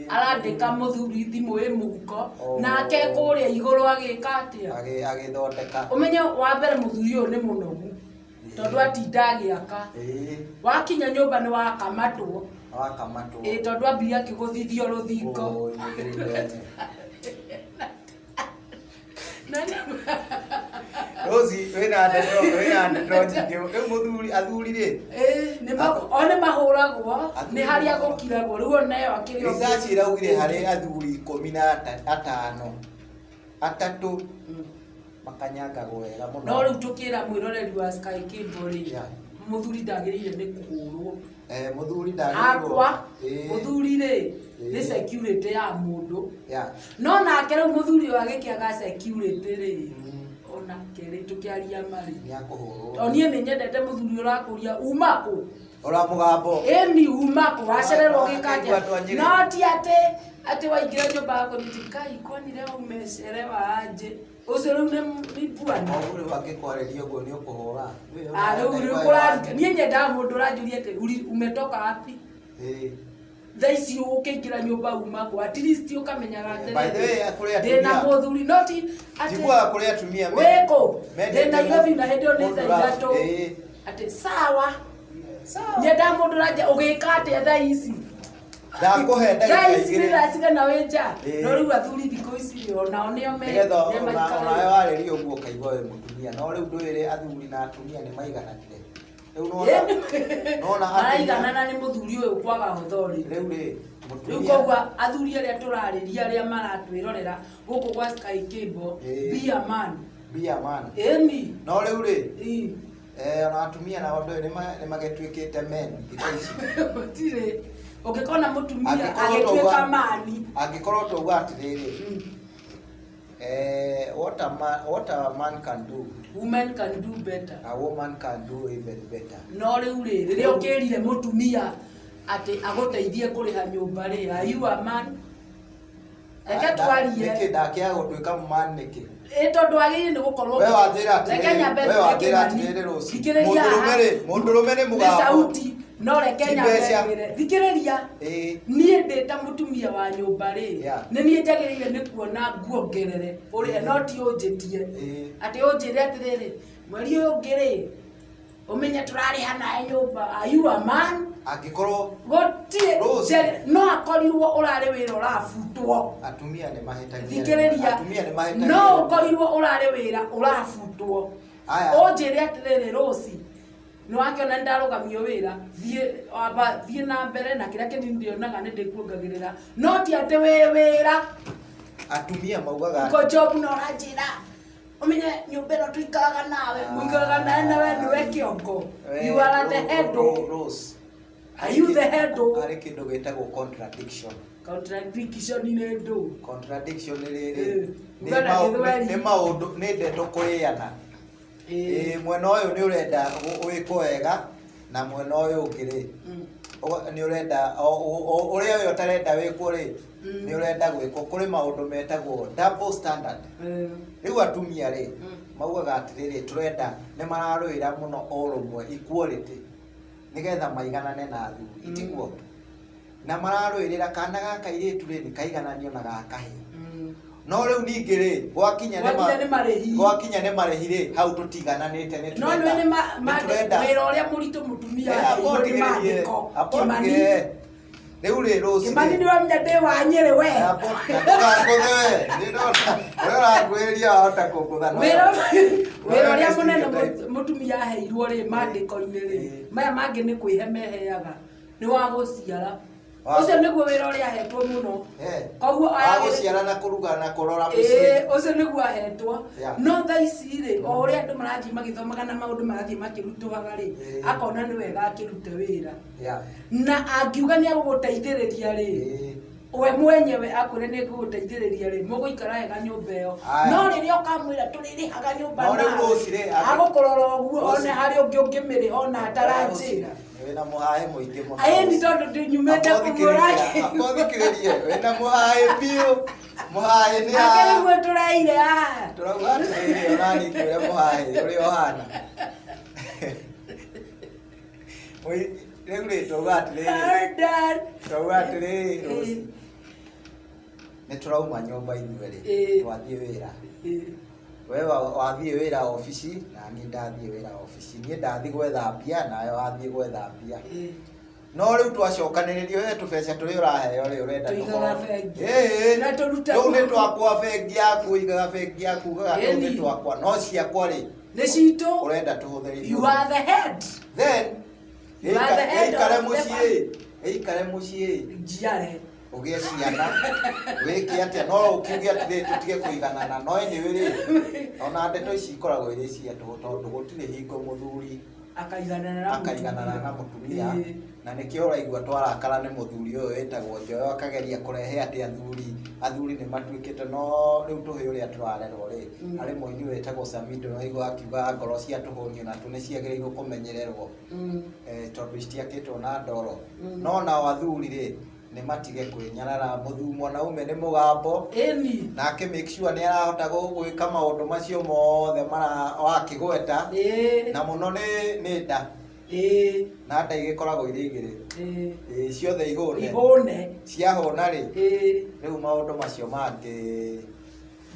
arandĩka mũthuri thimũ ĩ mũhuko, nake kũrĩa igũrũ agĩka atĩa? Agĩthondeka. Ũmenye wa mbere mũthuri ũyũ nĩ mũnogu. Tondũ atinda agĩaka. Wakinya nyũmba nĩ wakamatwo. Wakamatwo. Ĩ, tondũ ambire akĩgũthithio rũthingo. Oi, mũthuri mwene. Na Rosi, wĩna ndeto nyingĩ. Rĩu mũthuri, athuri rĩ, Ĩ, o nĩ mahũragwo, nĩ harĩa gũkiragwo rĩu onayo akĩrĩ o- research ĩraugire harĩ athuri 15, atatũ makanyangagwo wega mũno. No rĩu tũkĩra mwĩroreri wa Sky Cable rĩ, mũthuri ndagĩrĩire nĩ kũhũrwo. Eh, mũthuri ndagĩrĩirwo. Akwa mũthuri rĩ, nĩ security ya mũndũ. No nake rĩu mũthuri ũyũ agĩkĩaga security rĩ, onake rĩ, tũkĩaria marĩ, Nĩ akũhũrwo. O niĩ nĩ nyendete mũthuri ũrakũria uma kũ. Ora mũgambo. Ĩni, uma kũ, wacererwo gĩka Andũ a atĩa? Nyĩrĩ. No ti atĩ waingĩra nyũmba yaku nĩ kai kwanire umecerewa anje ũcio rĩu nĩ bwana. O rĩu angĩkwarĩria ũguo nĩ ũkũhũra. Ah, rĩu kũraruta niĩ nyendaga mũndũ ũranjũria atĩ "Umetoka wapi?" Thaa ici ũkĩingĩra nyũmba uma kũ, at least ũkamenyaga By the way, kũrĩ atĩrĩrĩ, ndĩna atumia- mũthuri, no ti atĩ Njiguaga kũrĩ atumia wĩkũ, ndĩ mendete Nairobi na hĩndĩ ĩyo nĩ mũndũ thaa 3. Atĩ sawa. Sawa. Nyendaga mũndũ ũranja ũgĩka atĩa thaa ici. Ndakũhe Thaa ndagĩka ici nĩ 2. thaa cigana wĩ nja? No rĩu athuri thikũ ici rĩ, onao nĩo Nĩgetha nĩo onawe maikarĩte. warĩria ũguo ũkaigua wĩ mũtumia, no rĩu ndwĩre athuri na atumia nĩ maigananire rĩu nona atumia Maraiganana nĩ mũthuri ũyũ kwaga authority. Rĩu rĩ, Rĩu mũtumia koguo athuri arĩa tũrarĩria, arĩa maratwĩrorera gũkũ gwa Sky Cable, be a man. Be a man. Ĩni. No rĩu rĩ, ona atumia nao ndũĩ nĩ magĩtuĩkĩte men thikũ ici. Gũtirĩ ũngĩkona mũtumia Angĩkorwo agĩtuĩka mani. Angĩkorwo tauga atĩrĩrĩ, what a man can do, women can do better. A woman can do even better. No rĩu rĩ, rĩrĩa ũkĩrire mũtumia atĩ agũteithie kũrĩha nyũmba rĩ, are you a man? Reke twarie. Nĩkĩ ndakĩaga gũtuĩka man nĩkĩ? Ĩ, tondũ wagĩrĩire nĩ gũkorwo We wanjĩra Reke atĩrĩrĩ, nyambe we wanjĩra Kĩmani. atĩrĩrĩ rũciũ. Thikĩrĩria Mũndũrũme haha. rĩ, mũndũrũme nĩ Nĩ mũgambo. sauti, no reke Ti nyambe mbeca. ngwĩre. Thikĩrĩria. Niĩ ndĩ ta mũtumia wa nyũmba rĩ, nĩ niĩ njagĩrĩire nĩ kuona nguongerere ũrĩhe, no ti ũnjĩtie atĩ ũnjĩre atĩrĩrĩ, mweri ũyũ ũngĩ rĩ, ũmenye tũrarĩha nawe nyũmba. Are you a man? Angĩkorwo Gũtirĩ. Rose. No akorirwo ũrarĩ wĩra ũrabutwo. Atumia nĩ mahĩtagia. Thikĩrĩria. Atumia nĩ mahĩtagia. No ũkorirwo ũrarĩ wĩra ũrabutwo, Aya. ũnjĩre atĩrĩrĩ, Rose, nĩ wakĩona nĩ ndarũgamio wĩra, thiĩ amba thiĩ na mbere na kĩrĩa kĩnini ndĩonaga nĩ ndĩkuongagĩrĩra, no ti atĩ wĩ wĩra. Atumia maugaga Uko job na ũranjĩra ũmenye nyũmba ĩno tũikaraga nawe, mũikaraga nawe na we nĩwe kĩongo. You are the head. Rose. Are you the head? Harĩ kĩndũ gĩtagwo contradiction. Contradiction nĩ ndũ? Contradiction nĩ rĩrĩ, Uga na Gĩthweri. nĩ maũndũ, nĩ ndeto kũrĩana. Ĩ, mwena ũyũ nĩ ũrenda wĩkwo wega na mwena ũyũ ũngĩ rĩ, nĩ ũrenda ũrĩa ũyũ ũtarenda wĩkwo rĩ, nĩ ũrenda gwĩkwo. Kũrĩ maũndũ metagwo double standard. Rĩu atumia rĩ, maugaga atĩrĩrĩ, tũrenda, nĩ mararũĩra mũno ũrũmwe, equality, nĩgetha maiganane na athuri. Itiguo na mararũĩrĩra kana ga kairĩtu rĩ, nĩ kaigananio na ga kahĩĩ. No rĩu ningĩ rĩ, gwakinya nĩ Gwakinya nĩ marĩhi. Gwakinya nĩ marĩhi rĩ, hau tũtigananĩte, nĩ No nĩ tũrenda nĩ nĩ tũrenda wĩra ũrĩa mũritũ mũtumia Eh, aheirwo nĩ apo maandĩko. apo Kĩmani. ndigĩrĩrie. Rĩu rĩ, rũci Kĩmani, nĩ wamenya ndĩ wa Nyĩrĩ we. Ndũkangũthe we, nĩ ndona ũrĩa ũranguhĩrĩria, wahota kũngũtha no Wĩra ũrĩa no mũnene stereotype. mũtumia aheirwo rĩ, maandĩko-inĩ rĩ, maya mangĩ nĩ kwĩhe meheaga, nĩ wa gũciara. Ũcio nĩguo wĩra ũrĩa ahetwo mũno. Koguo Wa gũciara na kũruga na kũrora Ĩĩ, mũciĩ. ũcio nĩguo ahetwo. No thaa ici rĩ, o ũrĩa andũ marathiĩ magĩthomaga na maũndũ marathiĩ makĩritũhaga rĩ, akona nĩ wega akĩrute wĩra. Na angiuga nĩ agũgũteithĩrĩria rĩ, we mwenyewe akwĩre nĩ ngũgũteithĩrĩria rĩ, mũgũikara wega nyũmba ĩyo. Aya. No rĩrĩa ũkamwĩra tũrĩrĩhaga nyũmba No rĩu nawe, Rose rĩ, agũkũrora ũguo Rose- one harĩ ũngĩ ũngĩmĩrĩha ona ataranjĩra. Wĩna mũhaĩ mũingĩ mũno. Ĩni, tondũ nyumĩte kũgũra. Amba ũthikĩrĩrie, wĩna mũhaĩ biũ, mũhaĩ nĩ Nake nĩguo tũraire haha. Tũrauga atĩrĩrĩ, onani ngwĩre mũhaĩ ũrĩa ũhana. Rĩu rĩ, tũrauga atĩrĩrĩ, Hold on. tũrauga atĩrĩrĩ, Rose, nĩ tũrauma nyũmba ithuerĩ, twathiĩ wĩra. We wathiĩ wĩra obici na niĩ ndathiĩ wĩra obici, niĩ ndathiĩ gwetha mbia nawe wathiĩ gwetha mbia. No rĩu twacokanĩrĩrio we tũbeca tũrĩa ũraheo rĩ ũrenda Tũigaga bengi. Ĩĩ. Na tũrutaga- Tũu nĩ twakwa bengi yaku ũigaga bengi yaku ugaga tũu nĩ Ĩni. twakwa no ciakwa rĩ Nĩ citũ. ũrenda tũhũthĩre You are the head. Then You are the head ĩikare of the mũciĩ ĩikare mũciĩ Njiare. ũgĩe ciana wĩke atĩa no ũkiuge atĩrĩ tũtige kũiganana no anyway rĩ ona ndeto ici ikoragwo irĩ cia tũhũ tondũ gũtirĩ hingo mũthuri Akaiganana na akaiganana na mũtumia Ĩĩ. na nĩkĩo ũraigua twarakara nĩ mũthuri ũyũ wĩtagwo Njoyo akageria kũrehe atĩ athuri nĩ matuĩkĩte no rĩu tũhĩ ũrĩa tũrarerwo rĩ harĩ mũini wĩtagwo Samido no akiuga ngoro cia tũhũnio na tũ nĩ ciagĩrĩirwo kũmenyererwo tondũ citiakĩtwo na ndoro no nao athuri rĩ nĩ matige kwĩnyarara mũthuri mwanaume nĩ mũgambo Ĩni. nake make sure nĩ arahota gwĩka maũndũ macio mothe mara wakĩgweta Ĩĩ. na mũno nĩ nda Ĩĩ. na nda igĩkoragwo irĩ igĩrĩ. Ĩĩ. Ĩĩ, ciothe ihũne. Ihũne. Ciahũna rĩ Ĩĩ. rĩu maũndũ macio mangĩ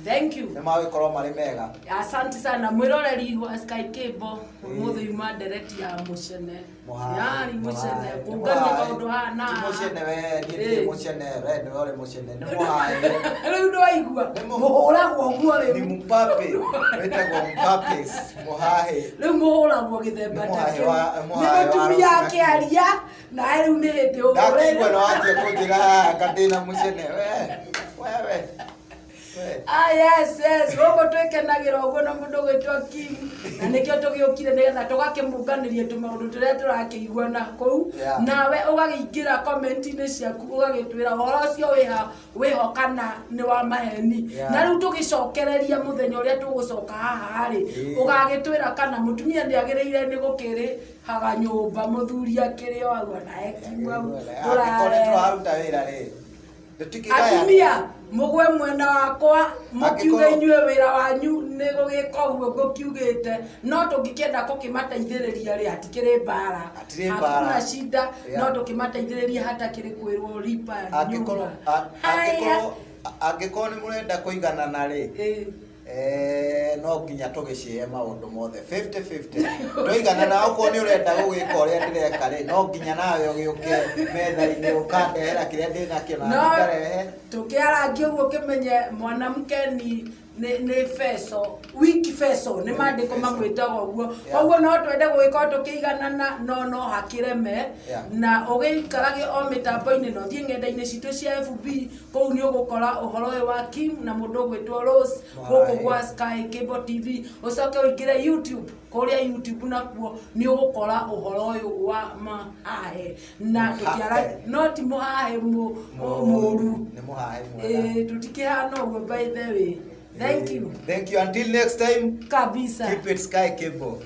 Thank you. nĩ magũkorwo marĩ mega. Asante sana mwĩroreri wa Sky Cable ũmũthĩ yuma ndereti ya mũcene yari mũcene kũngania kaũndũ haha na Ti haha. mũcene we niĩ ndirĩ Ĩĩ. mũcene we nĩwe ũrĩ mũcene nĩ mũhae rĩu ndwaigua Nĩ mũ- mũhũragwo ũguo nĩ rĩu mũpape wĩtagwo mũpapes mũhahe rĩu mũhũragwo gĩthemba Nĩ ta mũhahe kĩu wa- nĩ mũhahe wa mũtumia Rose akĩaria nawe rĩu nĩ hĩndĩ ndakĩigua ũhũrĩre na wanjia kũnjĩra haha anga ndĩna mũcene we wewe we Ah, yes, yes. Gũkũ twĩkenagĩra ũguo na mũndũ ũgwĩtwo Kim na nĩkĩo tũgĩũkire nĩgetha tũgakĩmũnganĩria tũmaũndũ tũrĩa tũrakĩigua na kũu. Yeah. Nawe ũgakĩingĩra comment-inĩ ciaku ũgagĩtwĩra ũhoro ũcio wĩha wĩho kana nĩ wa maheni. Yeah. Na rĩu tũgĩcokereria mũthenya ũrĩa tũgũcoka haha rĩ, Ĩĩ. ũgagĩtwĩra kana mũtumia nĩ agĩrĩire nĩ gũkĩrĩhaga nyũmba mũthuri akĩrĩ o hau ona ekiu hau angĩkorwo nĩ ndũrare. tũraruta wĩra rĩ tũtikĩgaya Atumia mũgwe mwena wakwa mũkiuge Angĩkorwo- inyuĩ wĩra wanyu nĩ gũgĩka ũguo ngũkiugĩte no tũngĩkĩenda kũkĩmateithĩrĩria rĩ hatikĩrĩ mbara Hatirĩ mbara. hakuna shida Yeah. no tũkĩmateithĩrĩria hatakĩrĩ kwĩrwo ripa angĩkorwo nyũmba Haya. angĩkorwo nĩ mũrenda kũiganana rĩ Ĩ. No nginya tũgĩciĩe maũndũ mothe 50-50 tũiganana okorwo nĩ ũrenda gũgĩka ũrĩa ndĩreka rĩ no nginya nawe ũgĩũke metha-inĩ ũkandehera kĩrĩa ndĩnakĩo na No ngarehe tũkĩarangia ũguo ũkĩmenye mwanamke ni feso wiki feso nĩ maandĩko feso. mamwĩtaga ũguo Yeah. koguo no twende gũgĩkorwo tũkĩiganana no hakĩreme Yeah. na ũgĩikarage o mĩtambo-inĩ na ũthiĩ ng'enda-inĩ citũ cia FB kũu nĩ ũgũkora ũhoro ũyũ wa Kim na mũndũ ũgwĩtwo Rose gũkũ Mũhae. gwa Sky Cable TV ũcoke ũingĩre YouTube kũrĩa YouTube nakuo nĩ ũgũkora ũhoro ũyũ wa mahahe na tũkĩara Mũhahe. no ti mũhahe mũru nĩ mũhahe mwega ĩĩ tũtikĩhana ũguo by the way. Thank you Thank you until next time kabisa. Keep it Sky Cable.